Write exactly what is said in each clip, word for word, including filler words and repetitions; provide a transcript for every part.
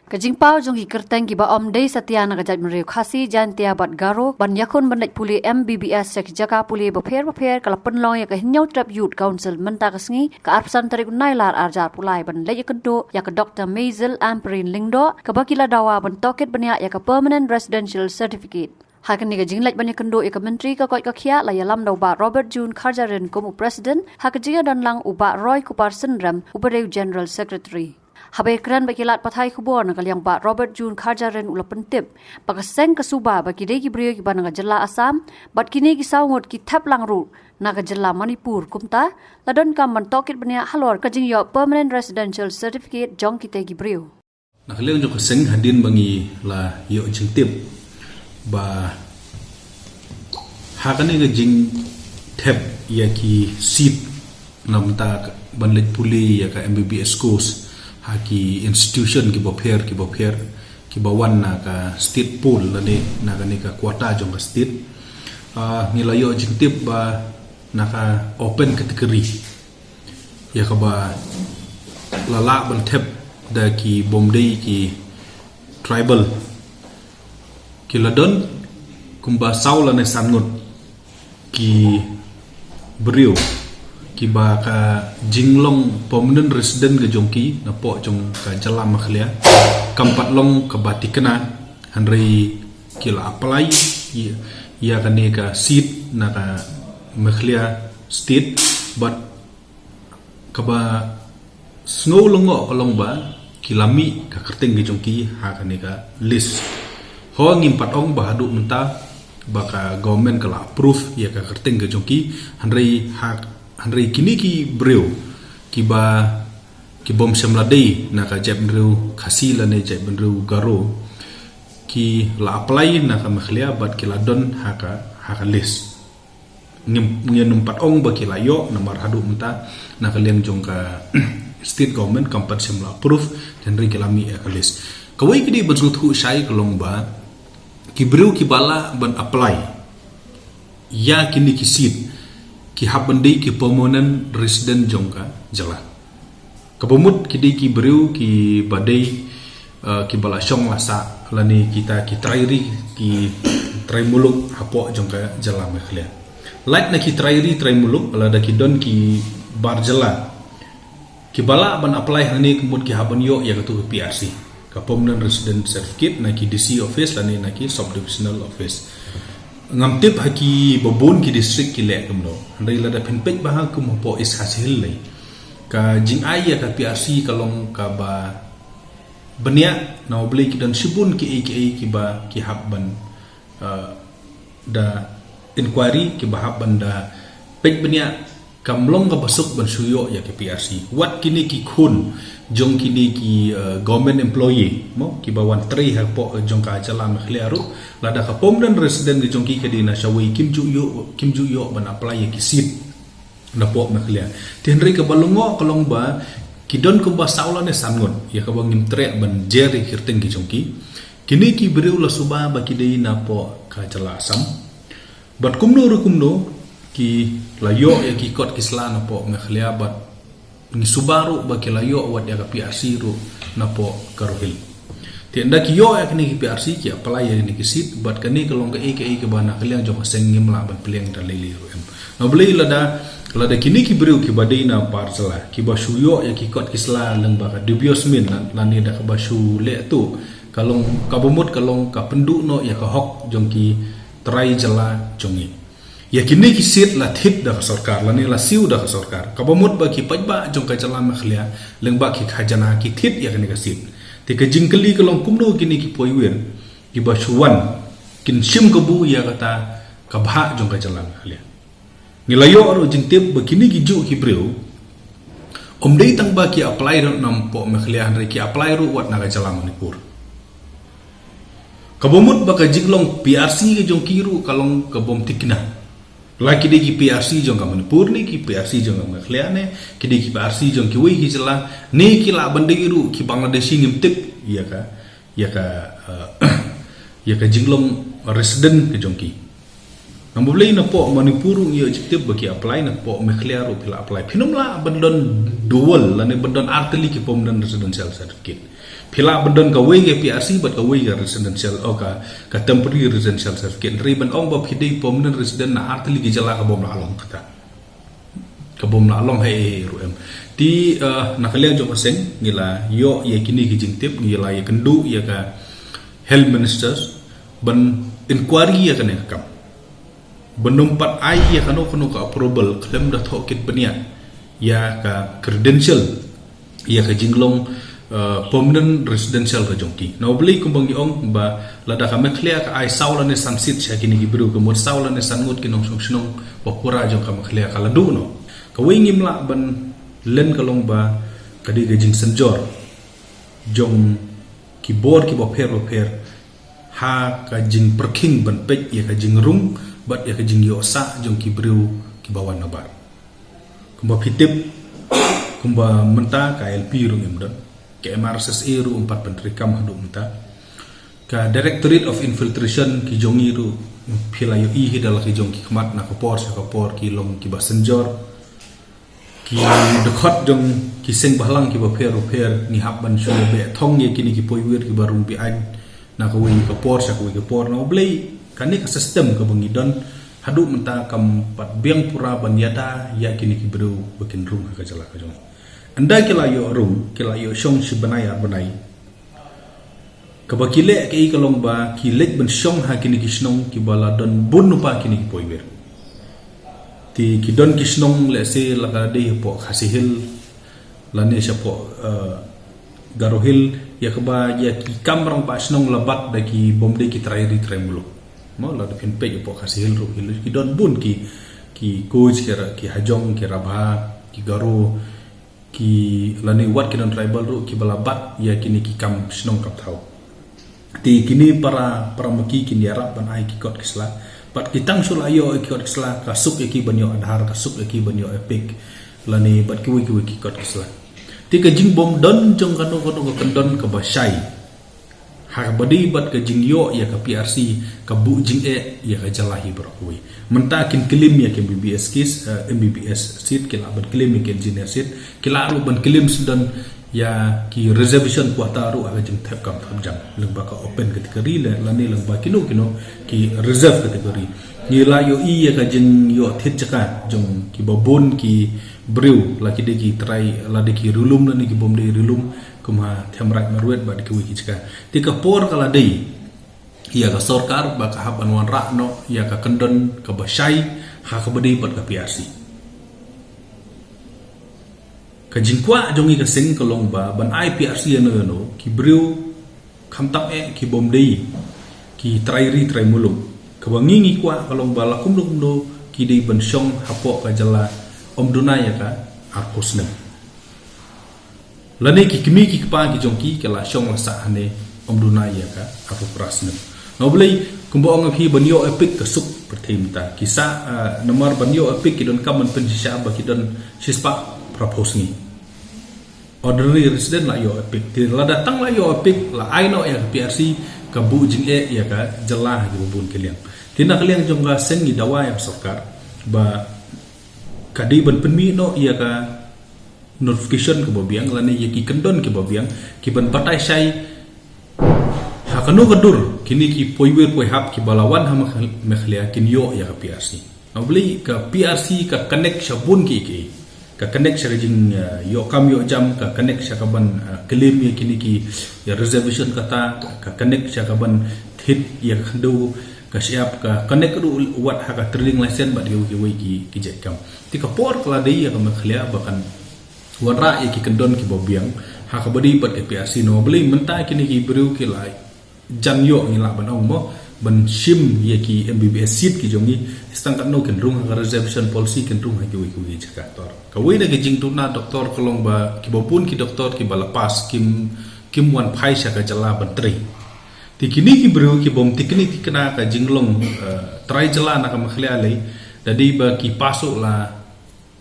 Ka jingpaw jong ki kyrteng kiba ym dei satia na ka jaitbynriew Khasi, Jaintia bad Garo ban ïakhun ban leit pule M B B S sha ki jaka pule bapher bapher ka la pynlong ïa ka Hynñiewtrep Youth Council mynta ka sngi, ka arphew san tarik u Nailar arhajar arphew lai, ban leit ïakynduh ïa ka Doctor Maisel Ampareen Lyngdoh, kaba ki la dawa ban tohkit bniah ïa ka Permanent Residential Certificate. Ha kane ka jingleit ban ïakynduh ïa ka Myntri ka koit ka khiah, la ïalam da u Bah Robert June Kharjahrin kum u President, ha ka jingïadonlang u Bah Roy Kupar Synrem, uba dei u General Secretary. Haba ïakren bad ki lad pathai khubor, na ka liang u Bah Robert June Kharjahrin u la pyntip ba ka seng ka suba ba ki dei ki briew kiba na ka jylla Assam, bad kine ki saw ngut ki thep lang ruh na ka jylla Manipur, kumta la donkam ban tohkit bniah halor ka jingïoh Permanent Residential Certificate jong kitei ki briew. Na ka liang jong ka seng, hadien ba ngi la ïoh jingtip ba ha kane ka jingthep ïa ki seat na bynta ban leit pule ïa ka M B B S course ha ki institution kiba pher kiba pher, kiba wan na ka state pool lane na kane ka quota jong ka state, ah, ngi la ïoh jingtip ba na ka open category ïa kaba la lah ban thep da ki bym dei ki tribal, ki la don kumba saw lane san ngut ki briew kiba ka jinglong permanent resident ka jong ki napoh jong ka jylla Meghalaya kam pat long kaba thikna, hynrei ki la apply ïa, ïa kane ka seat na ka Meghalaya State, bad kaba sngew lyngngoh ka long ba ki la mih ka kyrteng ka jong ki ha kane ka list. Ho, ngim pat ong ba haduh mynta ba ka government ka la approve ïa ka kyrteng ka jong ki, hynrei ha, hynrei kine ki briew kiba, ki bym shym la dei na ka jaitbynriew Khasi lane jaitbynriew Garo, ki la apply na ka Meghalaya bad ki la don ha ka, ha ka list. Ngim, ngim pat ong ba ki la ïoh, namar haduh mynta na ka liang jong ka state government kam pat shym la approve, hynrei ki la mih ïa ka list. Kawei ka dei ban sngewthuh shai ka long ba ki briew kiba lah ban apply ïa kine ki seat ki hap ban dei ki permanent resident jong ka jylla. Kaba mut ki dei ki briew kiba dei, eh, kiba la shong la sah lane kita ki trai ri, ki trai muluk hapoh jong ka jylla Meghalaya. Lait na ki trai ri trai muluk, lada ki don ki bar jylla kiba lah ban apply hangne, ka mut ki hap ban ïoh ïa katu ka P R C, ka Permanent Resident Certificate, na ki D C office lane na ki Sub Divisional Office. Ngam tip ha kiba bun ki district ki leh kumno, hynrei lada phin peit bha ha kum hapoh East Khasi Hills lei, ka jingai ïa ka P R C ka long kaba bniah, namar balei ki don shibun kiei kiei kiba ki hap ban, uh, da inquiry, kiba hap ban da peit bniah, kam long kaba suk ban shu ïoh ïa ka P R C. Wat kine ki khun jong kine ki, uh, government employee mo, kiba wan trei hapoh jong ka jylla Meghalaya ruh, lada ka permanent resident ka jong ki ka dei na shawei, kim ju ïoh, kim ju ïoh ban apply ïa ki seat napoh Meghalaya. Te hynrei kaba lyngngoh ka long ba ki don kumba saw lane san ngut, ïa kaba ngim treh ban jer ïa ki kyrteng ki jong ki. Kine ki briew la suba ba ki dei napoh ka jylla Assam. Bad kumno ruh kumno ki la ïoh ïa ki kot ki sla napoh Meghalaya, bad ngi suba ruh ba ki la ïoh wat ïa ka P R C ruh napoh Garo Hills. Te ynda ki ïoh ïa kine ki P R C, ki apply ïa kine ki seat, bad kane ka long kaei kaei kaba na ka liang jong ka seng ngim lah ban pynlong da lei lei ruh em. Namar balei? Lada, lada kine ki briew kiba dei na bar jylla kiba shu ïoh ïa ki kot ki sla lyngba ka dubious means, lane da kaba shu leh tuh, ka long, kaba mut ka long ka pynduh noh ïa ka hok jong ki trai jylla jong ngi. Ïa kine ki seat la thied da ka sorkar lane la siew da ka sorkar, kaba mut ba ki paidbah jong ka jylla Meghalaya lyngba ki khajana ki thied ïa kine ki seat. Te ka jingkylli ka long kumno kine ki poiwir kiba shu wan kin shim kabu ïa kata ka bhah jong ka jylla Meghalaya. Ngi la ïoh ruh jingtip ba kine ki juh ki briew ym dei tang ba ki apply ruh napoh Meghalaya, hynrei ki apply ruh wat na ka jylla Manipur. Kaba mut ba ka jinglong P R C ka jong ki ruh ka long ka bym thikna. La ki dei ki P R C jong ka Manipur ne ki P R C jong ka Meghalaya ne ki dei ki P R C jong kiwei ki jylla ne ki lah ban dei ruh ki Bangladeshi, ngim tip ïa ka, ïa ka, eh, ïa ka jinglong resident ka jong ki. Namar balei napoh Manipur ruh ngi ïoh jingtip ba ki apply, napoh Meghalaya ruh phi lah apply. Phin ym lah ban don dual lane ban don artylli ki permanent residential certificate. Phi lah ban don kawei ka P R C bad kawei ka residential, oh, ka, ka temporary residential certificate. Hynrei ban ong ba phi dei permanent resident na artylli ki jylla ka bym lah long kata. Ka bym lah long hei ruh em. Te, eh, na ka liang jong ka seng ngi la ïoh ïa kine ki jingtip, ngi la ïakynduh ïa ka health minister ban inquiry ïa kane ka kam. Ban ym pat ai ïa kano kano ka approval khlem da thoh kit bniah ïa ka credential, ïa ka jinglong, eh, permanent residential ka jong ki. Namar balei kumba ngi ong ba lada ka Meghalaya ka ai saw lane san seat sha kine ki briew, ka mut saw lane san ngut ki nongshong shnong ba pura jong ka Meghalaya, ka la duh noh. Kawei ngim lah ban len ka long ba ka dei ka jingsynjor jong ki bor kiba pher ba pher ha ka jingpyrkhing ban peit ïa ka jingrung bad ïa ka jingïoh sah jong ki briew kiba wan na bar. Kumba phi tip, kumba mynta ka I L P ruh ngim don, ka M R S S A ruh ym pat pyntreikam haduh mynta. Ka Directorate of Infiltration ki jong ngi ruh phi la ïohi hi da la ki jong ki khmat, na ka por sha ka por ki long kiba synjor. Ki dkhot jong ki seng bhalang kiba pher ba pher ngi hap ban shu beh thong ïa kine ki poiwir kiba rung be-aiñ na kawei ka por sha kawei ka por. Namar balei kane ka system kaba ngi don haduh mynta kam pat biang pura ban ïada ïa kine ki briew ba kin rung ha ka jylla ka jong. Ynda ki la ïoh rung, ki la ïoh shong shi bnai ar bnai, kaba ki leh kaei ka long ba ki leit ban shong ha kine ki shnong kiba la don bun lypa kine ki poiwir. Te ki don ki shnong, let's say, la ka dei hapoh Khasi Hills lane shapoh, eh, Garo Hills, ïa kaba ïa ki kam rangbah shnong la bat da ki bym dei ki trai ri trai muluk. Mo, lada phin peit hapoh Khasi Hills ruh ki don bun ki, ki Koch, ki Ra-, ki Hajong, ki Rabha, ki Garo, ki lane wat ki non-tribal ruh kiba la bat ïa kine ki kam shnong kam thaw. Te kine para, para maki kin ïarap ban ai ki kot ki sla. Bad ki tang shu la ïoh ki kot ki sla, ka suk ïa ki ban ïoh Aadhaar, ka suk ïa ki ban ïoh EPIC lane bad kiwei kiwei ki kot ki sla. Te ka jingbym don jong kano kano ka kyndon kaba shai ha kaba dei bad ka jingïoh ïa ka P R C ka buh jingeh ïa ka jylla hi baroh kawei. Mynta kin claim ïa ka M B B S case, eh, M B B S seat, ki lah ban claim ïa ka engineer seat, ki lah ruh ban claim sdang ïa ki reservation quota ruh ha ka jingthep kam thep jam lyngba ka open category lane lyngba kino kino ki reserve category. Ngi la ïohi ïa ka jingïoh thied jaka jong kiba bun ki briew, la ki dei ki trai, la dei ki ri lum lane ki bym dei ri lum, kum ha Themraij Marwet bad kiwei ki jaka. Te ka por ka la dei ïa ka sorkar ba ka hap ban wanrah noh ïa ka kyndon kaba shai ha kaba dei bad ka P R C. Ka jingkwah jong ngi ka seng ka long ba ban ai P R C ïano ïano, ki briew khamtam eh ki bym dei ki trai ri trai muluk. Kaba ngi ngi kwah ka long ba la kumno kumno ki dei ban shong hapoh ka jylla ym duna ïa ka arphew snem. Lane ki kmie ki kpa ki jong ki ki la shong la sah hangne ym duna ïa ka arphew phra snem. Namar balei, kumba ong ïa phi, ban ïoh EPIC ka suk pyrthei mynta. Ki sah, ah, namar ban ïoh EPIC ki donkam ban pynshisha ba ki don shispah phraphew sngi. Ordinary resident la ïoh EPIC. Te lada tang la ïoh EPIC, la ai noh ïa ka P R C, ka buh jingeh ïa ka jylla ha kiba bun ki liang. Te na ka liang jong ka seng ngi dawa ïa ka sorkar ba ka dei ban pynmih noh ïa ka notification kaba biang lane ïa ki kyndon kiba biang, ki ban batai shai ha kano ka dur kine ki poiwir poihap kiba la wan ha Megh-, Meghalaya kin ïoh ïa ka P R C. Namar balei, ka P R C ka connect sha bun kiei kiei. Ka connect sha ka jing, eh, ïoh kam ïoh jam, ka connect sha ka ban, eh, claim ïa kine ki, ïa reservation kata, ka connect sha ka ban thied ïa ka khyndew ka shyiap, ka connect ruh wat ha ka trading license bad kiwei kiwei ki, ki jait kam. Te ka por ka la dei ïa ka Meghalaya ba kan wanrah ïa ki kyndon kiba biang ha kaba dei bad ka P R C. Namar balei, mynta kine ki briew ki la jan ïoh, ngi lah ban ong mo, ban shim ïa ki M B B S seat ki jong ngi, tang katno kin rung ha ka reservation policy, kin rung ha kiwei kiwei jaka. Kawei na ki jingduna doktor ka long ba kiba bun ki doktor kiba la pass kim, kim wan phai sha ka jylla ban trei. Te kine ki briew ki bym tikni tikna ka jinglong, eh, trai jylla na ka Meghalaya lei, da dei ba ki pass ruh la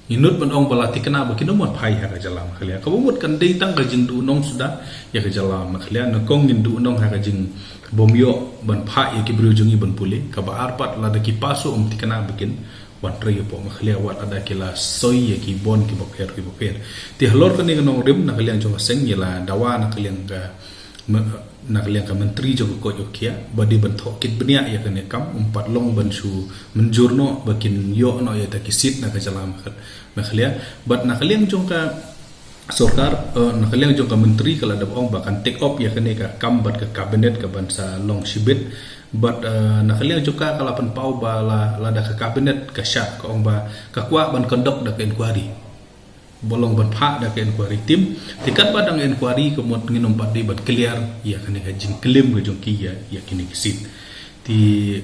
Ngi nud ban ong ba la thikna ba kin ym wan phah ïa ka jylla Meghalaya. Kaba mut kan dei tang ka jingduhnong suda ïa ka jylla Meghalaya. Nyngkong ngin duhnong ha ka jingbym ïoh ban phah ïa ki briew jong ngi ban pule. Kaba ar pat lada ki PASU ym thikna ba kin wan trei hapoh Meghalaya wat lada ki la soi ïa ki bond kiba pher kiba pher. Te halor kane ka nongrim na ka liang jong ka seng ngi la dawa na ka liang ka me-, na ka liang ka myntri jong ka koit ka khiah ba dei ban thoh kit bniah ïa kane ka kam, ym pat long ban shu mynjur noh ba kin ïoh noh ïa kita ki seat na ka jylla Megha-, Meghalaya. Bad na ka liang jong ka sorkar, eh, na ka liang jong ka myntri ka la dep ong ba kan take up ïa kane ka kam bad ka cabinet ka ban sa long shibit. Bad, eh, na ka liang jong ka ka la pynpaw ba la, lada ka cabinet ka shah ka ong ba ka kwah ban conduct da ka inquiry. Ba long ban phah da ka inquiry team. Te katba dang inquiry ka mut ngin ym pat dei ban clear ïa kane ka jingklim ka jong ki ïa, ïa kine ki seat. Te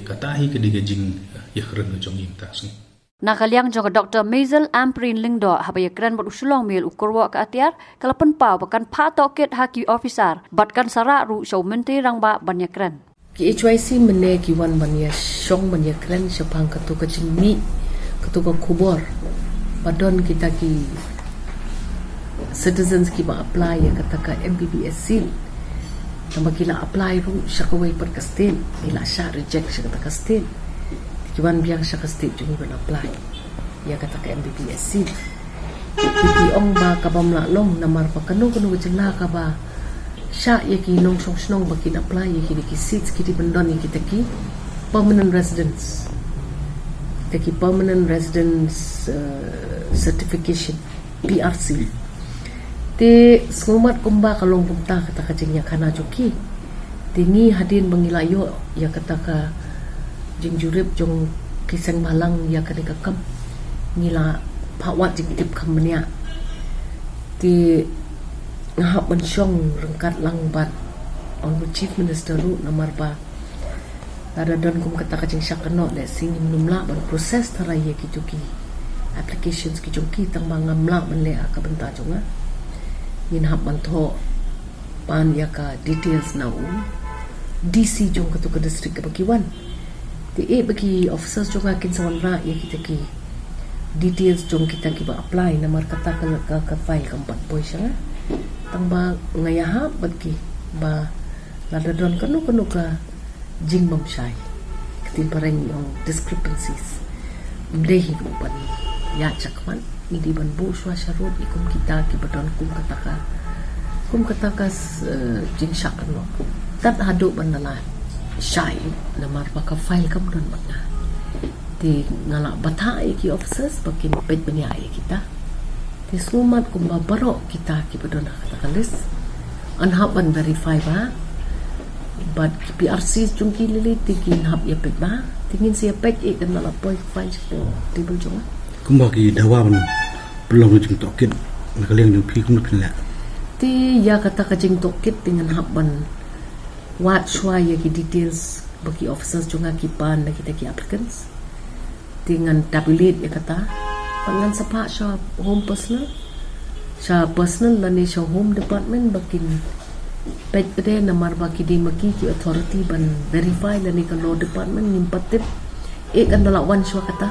kata hi ka dei ka jing, eh, ïakren ka jong ngi mynta ka sngi. Na ka liang jong ka Doctor Maisel Ampareen Lyngdoh haba ïakren bad u Shillong Mail u kyrwoh ka atiar, ka la pynpaw ba kan phah tohkit ha ki officer bad kan sa rah ruh sha u Myntri Rangbah ban ïakren. Ki H Y C mynne ki wan ban ïashong ban ïakren shaphang kato ka jingmih, kato ka khubor ba don kita ki citizens kiba apply ïa kata ka M B B S seat. Tangba ki la apply ruh sha kawei pat ka state, ki la shah reject sha kata ka state. Ki wan biang sha ka state jong ngi ban apply ïa kata ka M B B S seat. Ki ong ba ka bym lah long namar ba kano kano ka jylla kaba shah ïa ki nongshong shnong ba kin apply ïa kine ki seats ki dei ban don ïa kita ki permanent residence. Kita ki permanent residence, eh, certification, P R C. Te sngewmat kumba ka long kumta kata ka jingïakhana jong ki. Te ngi hadien ba ngi la ïoh ïa kata ka jingjurip jong ki seng bhalang ïa kane ka kam, ngi la phah wad jingtip kham bniah. Te nga hap ban shong ryngkat lang bad Honourable Chief Minister ruh namar ba lada don kum kata ka jingshah kynnoh lehse ngim lah ban process tharai ïa kito ki applications ki jong ki, tangba ngam lah ban leh ha ka bynta jong nga. Ngin hap ban thoh pan ïa ka details na u D C jong kato ka district kaba ki wan. Te eh ba ki officers jong nga kin sa wanrah ïa kita ki details jong kita kiba apply namar kata ka, ka, ka file kam pat poi sha nga. Tangba nga ïahap bad ki ba lada don kano kano ka jingbymshai, ka ktien phareng ngi ong discrepancies, ym dei hi ruh ban ïaid shakhmat, ngi dei ban buh shuwa sharud ïa kum kita kiba don kum kata ka, kum kata ka s-, eh, jingshah kynnoh. Tad haduh ban da la shai namar ba ka file kam don bad nga. Te nga la bthah ïa ki officers ba kin peit bniah ïa kita. Te sngewmat kumba baroh kita kiba don ha kata ka list yn hap ban verify ba bad ki P R Cs jong ki lili te kin hap ïa peit ba. Te ngin sa ïa peit ïa kan la poi file shapoh table jong nga. Kumba ki dawa ban pynlong jingtohkit na ka liang jong phi kumno phin leh? Te ïa kata ka jingtohkit te ngan hap ban wad shuwa ïa ki details ba ki officers jong nga ki pan na kita ki applicants. Te ngan tabulate ïa kata. Bad ngan sa phah sha Home Personnel, sha Personnel lane sha Home Department ba kin peit pat namar ba ki dei ma ki ki authority ban verify lane ka Law Department ngim pat tip. Eh kan da la wan shuwa kata.